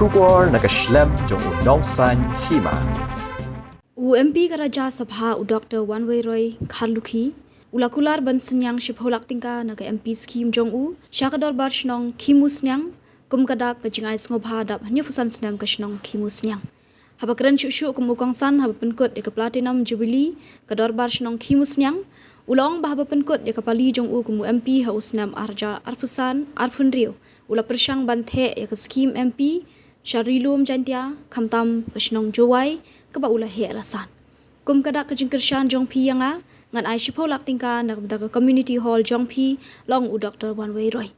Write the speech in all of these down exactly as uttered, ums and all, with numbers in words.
Khubor na ka shlem jong u Nongsaiñ Hima. U M P ka Rajya Sabha u Doctor Wanweiroy Kharlukhi u la kular ban synñiang shiphew lak tyngka na ka M P scheme jong u sha ka dorbar shnong Khimusniang, kum ka dak ka jingai sngewbha dap hynñiewphew san snem ka shnong Khimusniang. Haba kren shuh shuh kum u kongsan haba pynkut ïa ka Platinum Jubilee ka dorbar shnong Khimusniang, u la ong ba haba pynkut ïa ka pali jong u kum u M P ha u snem ar hajar arphew san arphew hynriew, u la pyrshang ban theh ïa ka scheme M P sha Ri Lum Jaintia, khamtam ka shnong Jowai kaba u la heh la san. Kum ka dak ka jingkyrshan jong phi ïa nga, ngan ai shiphew lak tyngka na ka bynta ka community hall jong phi, la ong u Doctor Wanweiroy.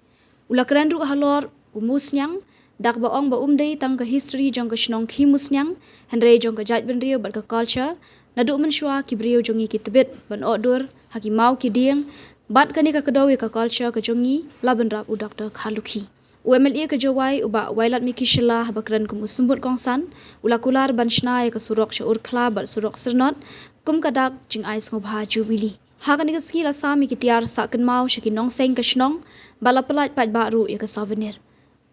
U la kren ruh halor u Musniang, da kaba ong ba um dei tang ka history jong ka shnong Khimusniang, hynrei jong ka jaitbynriew bad ka culture, naduh mynshuwa ki briew jong ngi ki tbit ban ohdur ha ki maw ki dieng, bad kane ka kdew ïa ka culture ka jong ngi, la bynrap u Doctor Kharlukhi. U M L A ka Jowai u Bah Wailadmiki Shylla haba kren kum u symbud kongsan, u la kular ban shna ïa ka surok sha Urkhla bad surok Syrnot, kum ka dak jingai sngewbha Jubilee. Ha kane ka sngi la sam ïa ki tiar sah kynmaw sha ki nongseng ka shnong, bad la pyllait paidbah ruh ïa ka souvenir.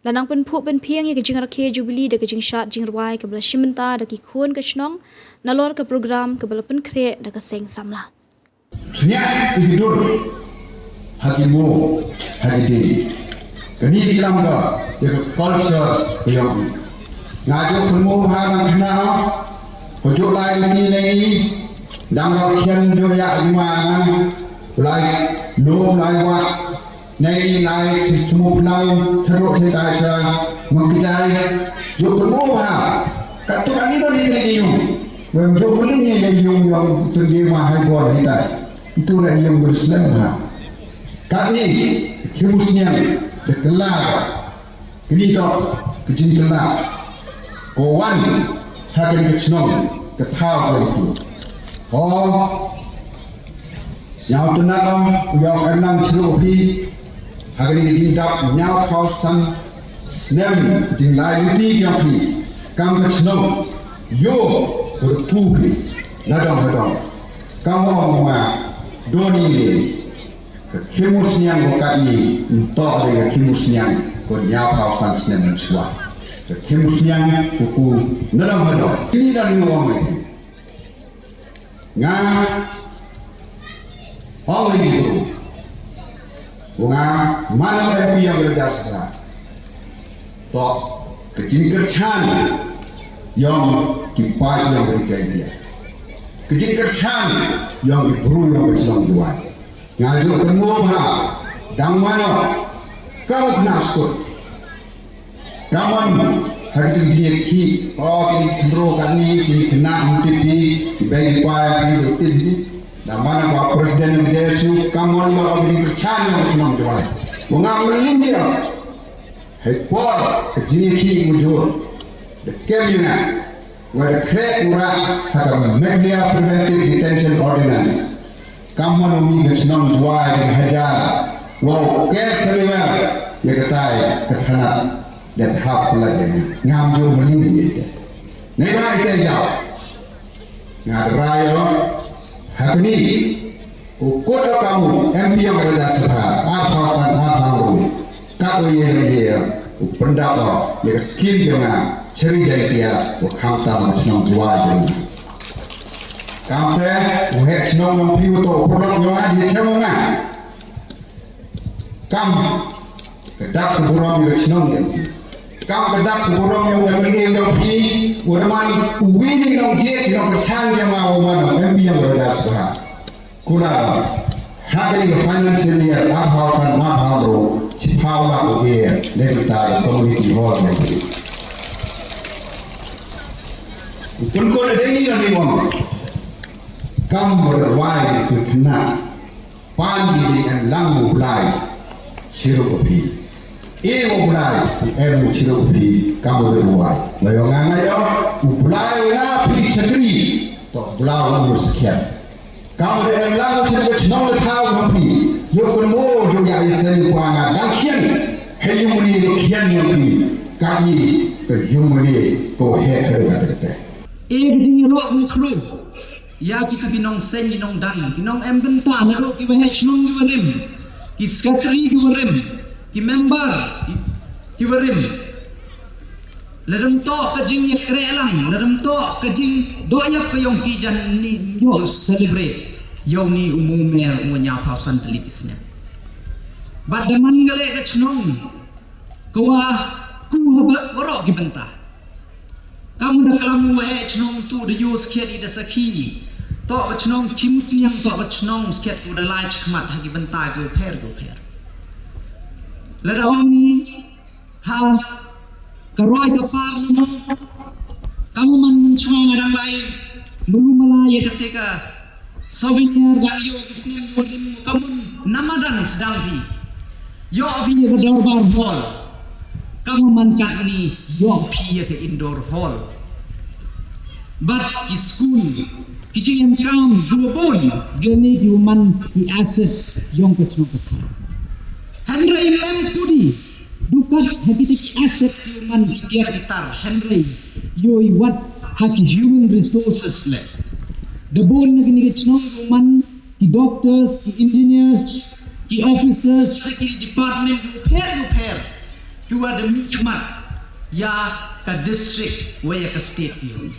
La nang pynphuh pynphieng ïa ka jingrakhe Jubilee da ka jingshad jingrwai kaba la shim bynta da ki khun ka shnong, nalor ka program kaba la pynkhreh da ka seng samla. Sniah ïa ki dur ha ki mo ha ki ding. Kane ka lam ka ïa ka culture ka ïong. Nga ju kynmaw ha nang khynnah, ko ju lai ïa ki lei, dang rot khian ju ïa ki ma nga, lai lum lai wah. Nei lai si chmu plang tharu si tai sa mengkejai. Juk temu ha. Katu kami tu ni ni yu. Wem juk muli ni ni yu yu tenggi ma hai bor ni tai. Itu na yu Muslim ha. Kami kimus niang kekelar. Kini to kejin kelar. Ko wan ha kani ka chnong ka thaw ka tu. Oh. Sñiaw tynnat ïa u ïoh ka nang chirup phi ha kani ka jingdap hynñiewphew san snem jinglai lynti jong phi kam ka chnong ïoh ka rpu phi na dong ha dong. Kam ong ma doni ne ka Khimusniang ko katni nto de ka Khimusniang ko hynñiewphew san snem mynshuwa. Ka Khimusniang ko ku na dong ha dong. Kini dang ïoh ong ne. Nga ong ïa u, u nga man u M P ïong ka Rajya Sabha. To ka jingkyrchan ïong ki paid ïong ka Rajya India, ka jingkyrchan ïong ki bru ïong ka Shillong Jowai. Nga ju kynmaw ba dang mano ka u khynnah skul. Ka mon ha ki jingïakhih, o ki khynroo katne, ki khynnah hynriew, ki bei ki pai, ki hynriew. Da man ba president ka J S U, ka mon ba ki kyrchan ha ki nong Jowai. Ba nga mlien ïa. Hei por ka jingïakhih mujur. Da kem ïa nga. Wa da khreh u rah ha ka Meghalaya Preventive Detention Ordinance. Kam mon u mih ka shnong Jowai ka hajar. Wow, ke kaliwa ïa katai ka thanat da ka hap pula ïa nga. Ngam ju mlien ïa te. Nei ba ite jaw. Nga rai ïa ha kani. U kut ïa ka mu M P ïong ka Rajya Sabha arphew san arphew hynriew. Ka u ïa ïa u pyndap ïa ka skim jong nga Cheri Jaiñtia u khamtam u shnong Jowai jong nga. Kamte u heh shnong jong phi u to u pyrlok jong nga di chem nga. Kam ka dak ka burom ïa ka shnong jong phi. Kam ka dak ka burom ïa u M L A jong phi u Rahman u wi ni nong jied nong ka chan jong nga u man M P ïong ka Rajya Sabha. Kula ha kani ka financial year arphew san arphew hynriew shiphew lak u ïa leh kita ka community hall ne. Pynkut da dei ni la ni wang. Kam rwai ni ku khynnah pan di di em lang u Blai shiru ko phi. E u Blai em shiru ko phi kam u rwai. La yo nga nga yo u Blai u na phi shakri to Blai u na sakhiat. Kam u em lang u sien ka chnong le thaw u phi. Yo ko mo yo ya i sen kwa nga dang khian. He yung ni lo khian yo phi. Ka ni ka yung ni ko he he ka te te. E ka jingïalok u khru ïa kita ki nongseng ki nongdang ki nong em bynta na ruh ki waheh shnong ki warim. Ki secretary ki warim. Ki member ki, ki warim. Lada ym toh ka jingïakren lang, lada ym toh ka jingdoh ïap ka jong ki, jan ym ïoh celebrate ïa une u Mawmer uba ñiawphaw san tylli ki snem. Bad da man ka leh ka chnong ka wa ku ha baroh ki bynta. Kam da klam u waheh chnong tu da ïoh skhet i da sakhi. Toh ka chnong Chimusniang, toh ka chnong skhet u da lai chi khmat ha ki bynta ki u pher ki u pher. Lada ong ha ka roi ka par na mo, ka mo man mun chwa nga dang lai mulu mala ïa kata ka souvenir dang ïoh ki snem ïoh rim, ka mun namadan sdang phi ïoh phi ïa ka dorbar hall, ka mo man katni ïoh phi ïa ka indoor hall. Bad ki skul, ki jingem kam, ki wa bun, ki ni ki wa man ki asset yong ka chnong ka thaw. Hynrei lem kudi, dukat ha kita ki asset ki wa man ki tiar ki tar, hynrei ïoh i wat ha ki human resources le. Da bun na kini ki chnong ki wa man ki doctors, ki engineers, ki officers, ki department ki pher ki pher, ki wa da mih khmat ïa ka district wa ïa ka state ki.